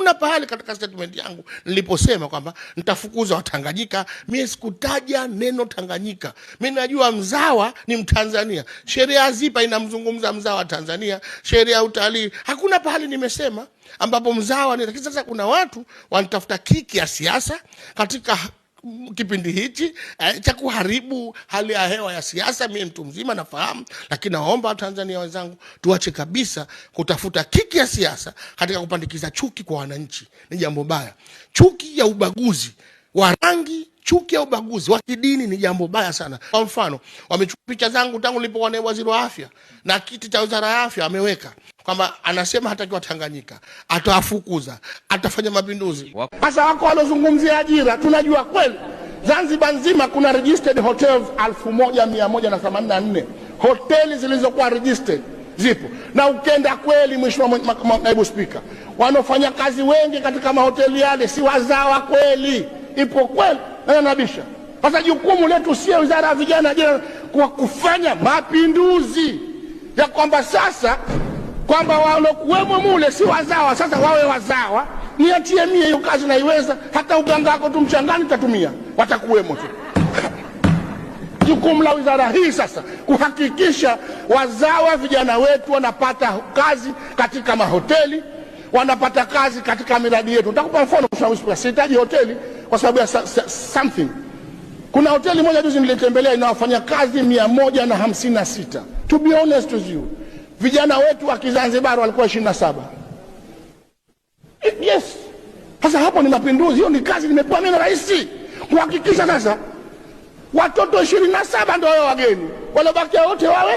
Hakuna pahali katika statement yangu niliposema kwamba nitafukuza Watanganyika. Mie sikutaja neno Tanganyika. Mi najua mzawa ni Mtanzania. Sheria ya ZIPA inamzungumza mzawa wa Tanzania, sheria ya utalii. Hakuna pahali nimesema ambapo mzawa ni. Lakini sasa kuna watu wanatafuta kiki ya siasa katika kipindi hichi cha kuharibu hali ya hewa ya siasa. Mimi mtu mzima nafahamu, lakini nawaomba Watanzania wenzangu tuache kabisa kutafuta kiki ya siasa katika kupandikiza chuki kwa wananchi. Ni jambo baya. Chuki ya ubaguzi wa rangi, chuki ya ubaguzi wa kidini ni jambo baya sana. Kwa mfano, wamechukua picha zangu tangu nilipokuwa naibu waziri wa afya na kiti cha wizara ya afya ameweka kwamba anasema hatakiwa Tanganyika, atawafukuza, atafanya mapinduzi. Sasa wako walozungumzia ajira, tunajua kweli Zanzibar nzima kuna registered hotels 1184 hoteli zilizokuwa registered zipo, na ukenda kweli, Mheshimiwa Naibu Spika, wanaofanya kazi wengi katika mahoteli yale si wazawa kweli, ipo kweli na nabisha. Sasa jukumu letu sio wizara ya vijana ajira, kwa kufanya mapinduzi ya kwamba sasa kwamba walokuwemo mule si wazawa, sasa wawe wazawa. Niachie mie hiyo kazi naiweza, hata uganga wako tu mchangani tatumia, watakuwemo tu. Jukumu la wizara hii sasa kuhakikisha wazawa vijana wetu wanapata kazi katika mahoteli, wanapata kazi katika miradi yetu. Nitakupa mfano, Mheshimiwa Spika, sihitaji hoteli kwa sababu ya something. Kuna hoteli moja juzi nilitembelea ina wafanyakazi 156. To be honest with you, vijana wetu wa Kizanzibar walikuwa 27. Yes. Sasa hapo ni mapinduzi, hiyo ni kazi nimepewa mimi na rais kuhakikisha sasa watoto 27 ndio wawe wageni, waliobakia wote wawe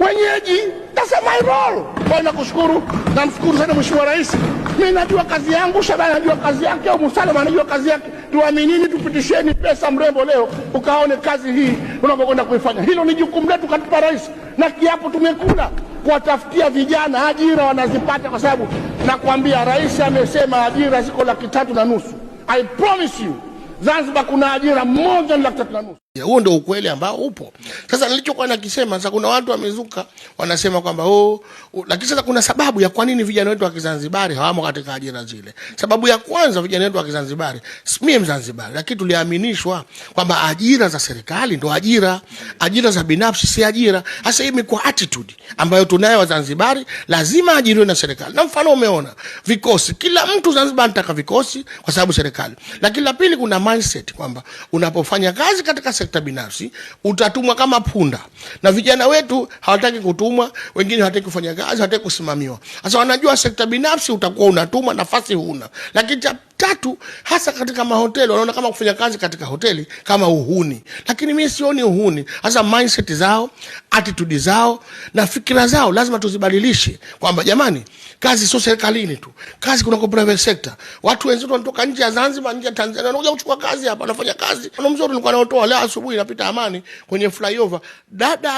wenyeji. That's my role. Kwa hiyo nakushukuru, namshukuru sana Mheshimiwa Rais. Mimi najua kazi yangu, Shabani anajua kazi yake, au Musalama anajua kazi yake. Tuaminini, tupitisheni pesa mrembo leo ukaone kazi hii unapokwenda kuifanya. Hilo ni jukumu letu katupa rais, na kiapo tumekula kuwatafutia vijana ajira wanazipata, kwa sababu nakwambia rais amesema ajira ziko 350,000. I promise you Zanzibar kuna ajira moja ni 350,000. Huo ndio ukweli ambao upo. Sasa nilichokuwa nakisema, sasa kuna watu wamezuka wanasema kwamba oh, lakini sasa kuna sababu ya kwa nini vijana wetu wa Kizanzibari hawamo katika ajira zile. Sababu ya kwanza, vijana wetu wa Kizanzibari, mimi Mzanzibari, lakini tuliaminishwa kwamba ajira za serikali ndo ajira, ajira za binafsi si ajira. Sasa hii imekuwa attitude ambayo tunayo Wazanzibari, lazima ajiriwe na serikali. Na mfano umeona vikosi, kila mtu Zanzibar anataka vikosi kwa sababu serikali. Lakini la pili, kuna mindset kwamba unapofanya kazi katika sekta binafsi utatumwa kama punda, na vijana wetu hawataki kutumwa, wengine hawataki kufanya kazi, hawataki kusimamiwa. Sasa wanajua sekta binafsi utakuwa unatumwa, nafasi huna. Lakini cha tatu, hasa katika mahoteli wanaona kama kufanya kazi katika hoteli kama uhuni, lakini mimi sioni uhuni. Hasa mindset zao, attitude zao na fikira zao lazima tuzibadilishe, kwamba jamani, kazi sio serikalini tu, kazi kuna kwa private sector. Watu wenzetu wanatoka nje ya Zanzibar, nje ya Tanzania, wanakuja kuchukua kazi hapa, wanafanya kazi. Kuna mzuri nilikuwa naotoa leo asubuhi, napita Amani kwenye flyover, dada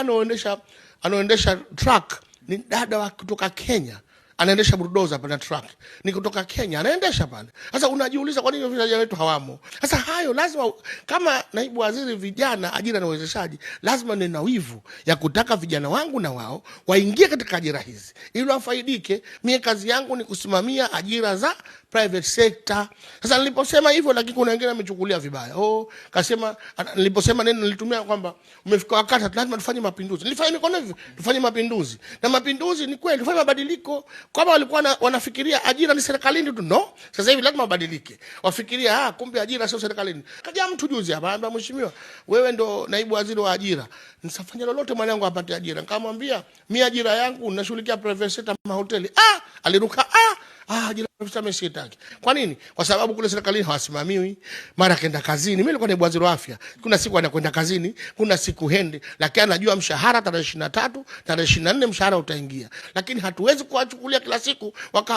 anaoendesha truck ni dada wa kutoka Kenya, anaendesha bulldozer pale na truck ni kutoka Kenya, anaendesha pale. Sasa unajiuliza kwa nini vijana wetu hawamo? Sasa hayo lazima, kama naibu waziri vijana, ajira na uwezeshaji, lazima nina wivu ya kutaka vijana wangu na wao waingie katika ajira hizi ili wafaidike. Mie kazi yangu ni kusimamia ajira za private sector. Sasa niliposema hivyo, lakini kuna wengine wamechukulia vibaya. Oh, kasema niliposema neno nilitumia kwamba umefika wakati lazima tufanye mapinduzi. Nilifanya mikono hivi, tufanye mapinduzi. Na mapinduzi ni kweli, tufanye mabadiliko. Kama walikuwa wanafikiria ajira ni serikalini tu, no. Sasa hivi lazima wabadilike. Wafikiria kumbe ajira sio serikalini. Kaja mtu juzi hapa anambia, mheshimiwa, wewe ndo naibu waziri wa ajira. Nisafanya lolote mwanangu apate ajira. Nikamwambia, mimi ajira yangu nashughulikia private sector mahoteli. Aliruka ajira ofisa amesitaki. Kwa nini? Kwa sababu kule serikalini hawasimamiwi. Mara kenda kazini. Mimi nilikuwa naibu waziri wa afya. Kuna siku anakwenda kazini, kuna siku hendi, lakini anajua mshahara tarehe 23, tarehe 24 mshahara utaingia. Lakini hatuwezi kuwachukulia kila siku,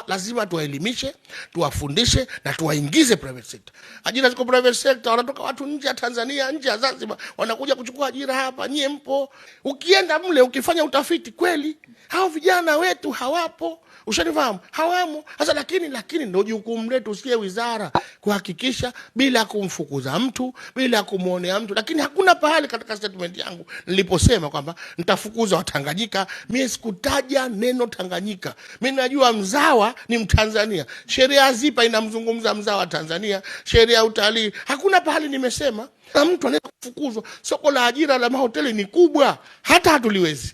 lazima tuwaelimishe, tuwafundishe na tuwaingize private sector. Ajira ziko private sector, wanatoka watu nje ya Tanzania, nje ya Zanzibar, wanakuja kuchukua ajira hapa. Nyie mpo. Ukienda mle ukifanya utafiti kweli, hao vijana wetu hawapo. Ushanifahamu? Hawamo. Sasa lakini ndio jukumu letu sie wizara kuhakikisha bila kumfukuza mtu, bila kumwonea mtu. Lakini hakuna pahali katika statement yangu niliposema kwamba nitafukuza Watanganyika. Mie sikutaja neno Tanganyika. Mi najua mzawa ni Mtanzania. Sheria ya ZIPA inamzungumza mzawa wa Tanzania, sheria ya utalii. Hakuna pahali nimesema na mtu anaweza kufukuzwa. Soko la ajira la mahoteli ni kubwa, hata hatuliwezi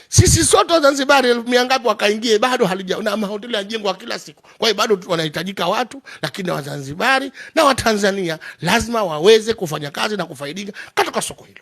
sisi sote Wazanzibari 100,000 ngapi wakaingie, bado halija, na mahoteli yanajengwa kila siku. Kwa hiyo bado wanahitajika watu, lakini Wazanzibari na Watanzania lazima waweze kufanya kazi na kufaidika katika soko hilo.